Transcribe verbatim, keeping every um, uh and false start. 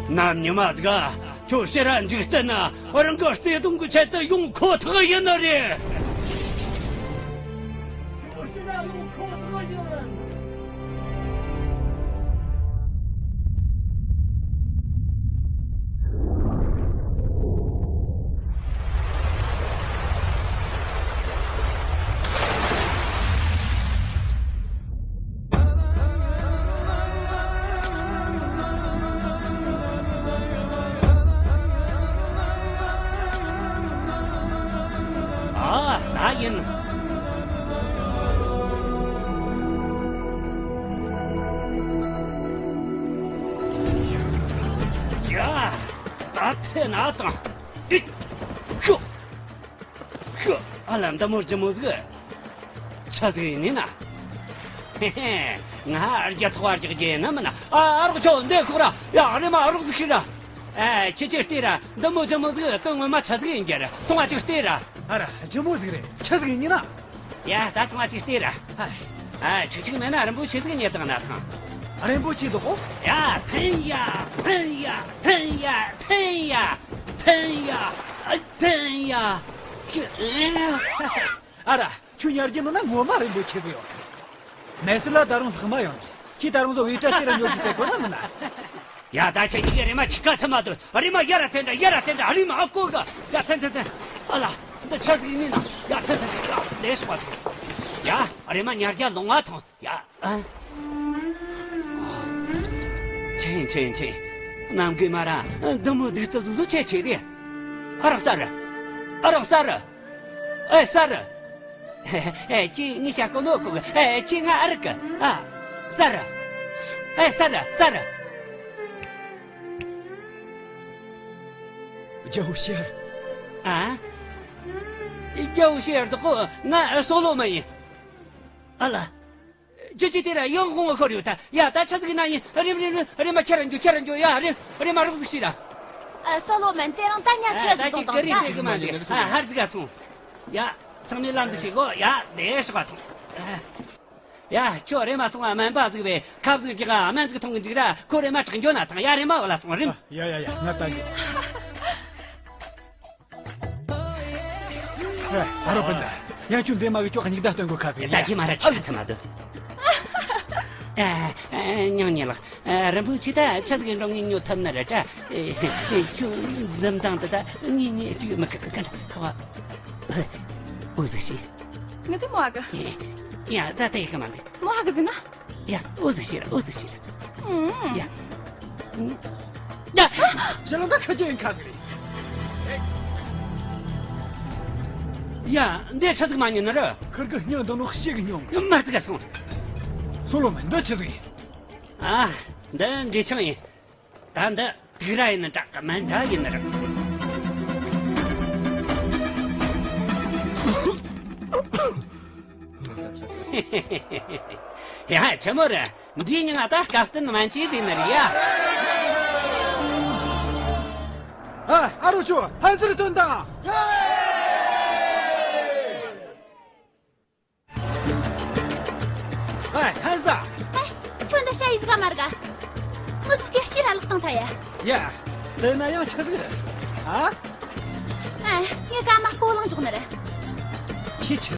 ནམ་ཉི་མ་ཟིག་ཁྱོད་ཕྱིར་ར་འཇིག་རྟེན་ན་རང་གི་བརྩེ་དུང་གི་ཆེད་དུ་ཡོང་ཁོ་ཐག་ཡིན་ནི་རེད། ཨ། ད་ཡིན། ཡ། ད་ཐེ་ན་དང་། ཨི། ཤོ། ཤོ། ཨ་ལ། འདི་མོ་ལྗིད་མོ་ཟིག་ཆི་ཟིག་ཡིན་ནི་ན། ཧེ་ཧེ། ང་རྒྱ་ཐོག་བར་རྒྱག་རྒྱུ་ཡིན་ན་མིན་ན། ཨ། ཨ་རོགས་ཁྱོད་འདི་ཁོག་ར། ཡ། རེམ་མ་ཨ་རོགས་ཟིག་ཤི་ར། ཨ། ཁྱེད་ཀྱིས་ལྟོས་ར། འདི་མོ་ལྗིད་མོ་ཟིག་དོན་ངོ་མ་ཆི་ཟིག་ཡིན་རྒྱུ་རེད། སོང་བ་ཅིག་ལྟོས་ར། ཨ་ར། ལྗིད་མོ་ཟིག་རེད། ཆི་ཟིག་ཡིན་ནི་ན། ཡ། ད་སོང་བ་ཅིག་ལྟོས་ར། ཧའི། ཨ། ཁྲིག་ཁྲིག་མེད་ན་རིན་པོ་ཆེ་ཟིག་རྙེད་བཏང་ན་ཐང་། རིན་པོ་ཆེ་འདུག་གོ། ཡ། འཐེན་ཡ། འཐེན་ཡ། འཐེན་ཡ། འཐེན་ཡ། འཐེན་ཡ། ཨ། འཐེན་ཡ། ཨ་ར། ཁྱོད་ཉར་རྒྱུ་ནང་ན་ངོ་མ་རིན་པོ་ཆེ་ཟིག་ཡོད། མེ་སི་ལ་ད་རུང་ལྷག་མ་ཡོང་གི། ཁྱེད་ད་རུང་བཟོ་བའི་སྐྲ་ཅི་ར་ཉོ་རྒྱུ་ཟེར་གོ་ན་མིན་ན། ཡ། ད་ཁྱེད་གཉིས་ཀས་རེམ་མ་ཁྱི་ཁ་ཚུད་མ་སྡོད། རེམ་མ་ཡར་ར་འཐེན་དྲ། ཡར་ར་འཐེན་དྲ། རེམ་མ་ཨ་ཀོ་ག་ཡ། འཐེན་འཐེན་འཐེན། ཨ་ལ། འདི་ཆི་ཟིག་ཡིན་ན། ཡ། འཐེན་འཐེན་འཐེན། ཡ། ལས་སོགས་པ་ཐོངས། ཡ། རེམ་མ་ཉར་རྒྱུ་ལོང་བ་ཐོངས། ཡ། ཨ། ཆེན་ཆེན་ཆེན། ནམ་གི་མ་ར་འདི་མོ་སྡུག་རྩུབ་བཟོ་ཆེ་ཆེ་རེད། ཨ་རོགས་སར། ཨ་རོགས་སར། ཨེ་སར། ཨེ། ཁྱེད་ངའི་ཤ་ཀོ་ནོ་ཀོ་གི། ཨེ། ཁྱེད་ང་ཨ་རིག་གི། ཨ། སར། ཨེ་སར་སར། རྒྱལ་བོ་ཤེར། ཨ། རྒྱལ་བོ་ཤེར་དོ་ཁོ། ང་སོ་ལོ་མོན་ཡིན། ཨ་ལ། ཅི་ཅི་དེ་ར་ཡང་ཧོང་ཁོར་ཡོད་ད། ཡ། ད་ཆི་ཟིག་ན་ཡིན། རེམ་རེམ་རེམ་མ་ཁྱེར་ར་འགྱོ། ཁྱེར་ར་འགྱོ། ཡ། རེམ་རེམ་མ་རོགས་ཟིག་ཤི་ར། ཨ། སོ་ལོ་མོན། དེ་རིང་ད་ཉ་ཆི་ཟིག་ད་ཅི་བཏང་ཀི་རི་ད། དེ་གི་མ་འདི། ཨ། ཧར་ཟིག་ག་སོང་། ཡ། ཚང་མས་ལམ་འདི་ཤི་གོ། ཡ། དེ་ཤོག་ག་ཐོངས། ཡ། ཁྱོད་རེམ་མ་སོང་། སྨན་པ་ཟིག་བས་ཁབ་ཟིག་རྒྱག་ག་སྨན་ཟིག་འཐུང་གི་འཇུག་ར། ཁོ་རེམ་མ་དྲག་འགྱོ་ན་ཐང་། ཡ། རེམ་མ་འོ་ལ་སོང་། རེམ། ཡ་ཡ་ཡ། ང་ད་འགྱོ། ཨ་རོ་སྤུན་ཟླ། ཡང་ཁྱོད་མཛེས་མ་གི་ཅོག་སྙིགས་ད་སྟོན་གོ་ཁ་ཟིག་ཡ། ད་ཁྱེད་མ་ར་ཆག་ཚ་མ་འདུག་ཨ། ཨ། ཉང་ཉེ་ལགས། ཨ། རིན་པོ་ཆེ་ད་ཆ་ཟིག་འགྲོ་ངས་ཉོ་ཐུབ་ནི་རེད་དྲ། ཨེ། ཁྱོད་འཛུམ་མདངས་དེ་ད་ངས་ངས་ཅིག་མི་ཁ་ཁ་ཁ་ཁ་བ། འོ་ཟིག་ཤི། ངས་ཟིག་མོ་ཨ་གི། ཡ། ད་ལྟ་ཡི་ཁ་མ་འདུག་མོ་ཧ་གི་ཟིན་ན། ཡ། འོ་ཟིག་ཤེས་ར། འོ་ཟིག་ཤེས་ར། ཨུམ། ཡ། ཡ། ཞེ་ལོ་ད་ཁ་ཅན་ཁ་ཟིག་རེད། ཡ། འདི་ཆ་ཟིག་མ་ཉན་ནི་ར། ཁིར་གི་སྙིང་དུ་ནོ་ཤེས་གི་སྙིང་གི། མར་ཟིག་ག་སོང་། སོ་ལོ་མོན། འདི་ཆི་ཟིག་ཡིན། ཨ། འདི་འབྲས་ཆང་ཡིན། ད་འདི་དུག་ར་ཡིན་ནི་འདྲ་གི་མིན་འདྲ་ཡིན་ནི་རེད། ཡ། ཆི་མོ་རེད། འདིའི་མྱིང་ང་ད་སྐབས་བསྟུན་སྨན་བཅོས་ཟེར་ནི་རེད་ཡ། ཨ། ཨ་རོགས་ཚོ་ཧན་སིར་ཐོན་དང་། ཨེ། ཧན་ས། ཨེ། ཁྱོད་འདི་ཤ་ཡི་ཟིག་ག་མ་ར་ག་མི་ཟིག་གི་ལྕེ་ར་ལག་བཏང་ཐལ་ཡ། ཡ། དེ་ན་ཡང་ཆི་ཟིག་རེད། ཨ། ཨེ། ངས་ཀ་མ་སྤོ་ལངས་འཇོག་ནི་རེད། ཁྱེད་ཆི་